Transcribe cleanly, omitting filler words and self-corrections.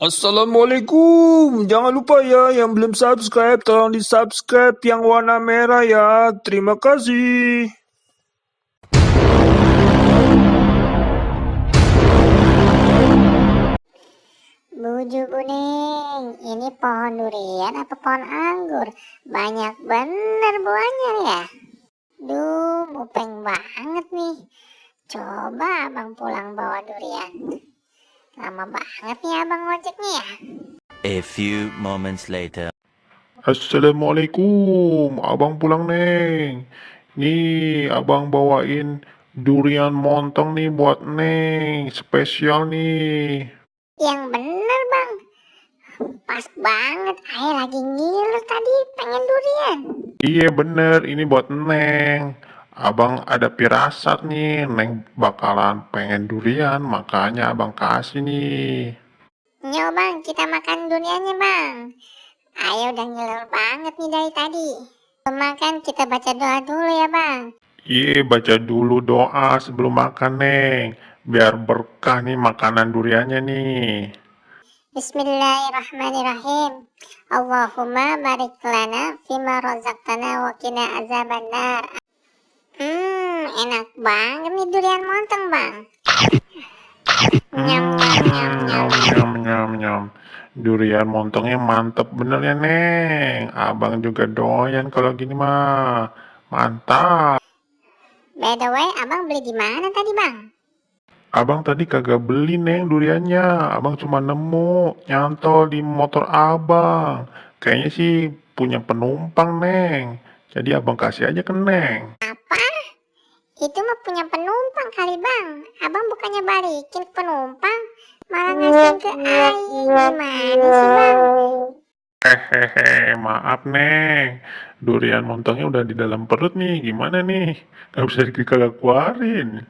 Assalamualaikum. Jangan lupa ya yang belum subscribe, tolong di subscribe yang warna merah ya. Terima kasih. Buju kuning, ini pohon durian apa pohon anggur? Banyak bener buahnya ya. Duh, mupeng banget nih. Coba abang pulang bawa durian. Lama banget nih abang ngojeknya ya. A few moments later. Assalamualaikum, abang pulang neng. Nih, abang bawain durian montong nih buat neng, spesial nih. Yang bener bang, pas banget. Ayah lagi ngiler tadi pengen durian. Iya bener, ini buat neng. Abang ada firasat nih, neng bakalan pengen durian, makanya abang kasih nih. Nyo bang, kita makan duriannya bang. Ayah udah ngiler banget nih dari tadi. Makan kita baca doa dulu ya bang. Iya, baca dulu doa sebelum makan neng, biar berkah nih makanan duriannya nih. Bismillahirrahmanirrahim. Allahumma barik lana fima razaqtana wa qina azabannar. Enak banget nih durian montong, Bang. Nyam nyam nyam nyam. Nyam nyam nyam. Durian montongnya mantep bener ya neng. Abang juga doyan kalau gini mah. Mantap. By the way, Abang beli di mana tadi, Bang? Abang tadi kagak beli neng duriannya. Abang cuma nemu nyantol di motor abang. Kayaknya sih punya penumpang neng. Jadi abang kasih aja ke neng. Apa? Itu mah punya penumpang kali, Bang. Abang bukannya balikin penumpang, malah ngasih ke Ai. Gimana sih, Bang? Hehehe, maaf neng. Durian montongnya udah di dalam perut nih. Gimana nih? Gak bisa dikagak keluarin.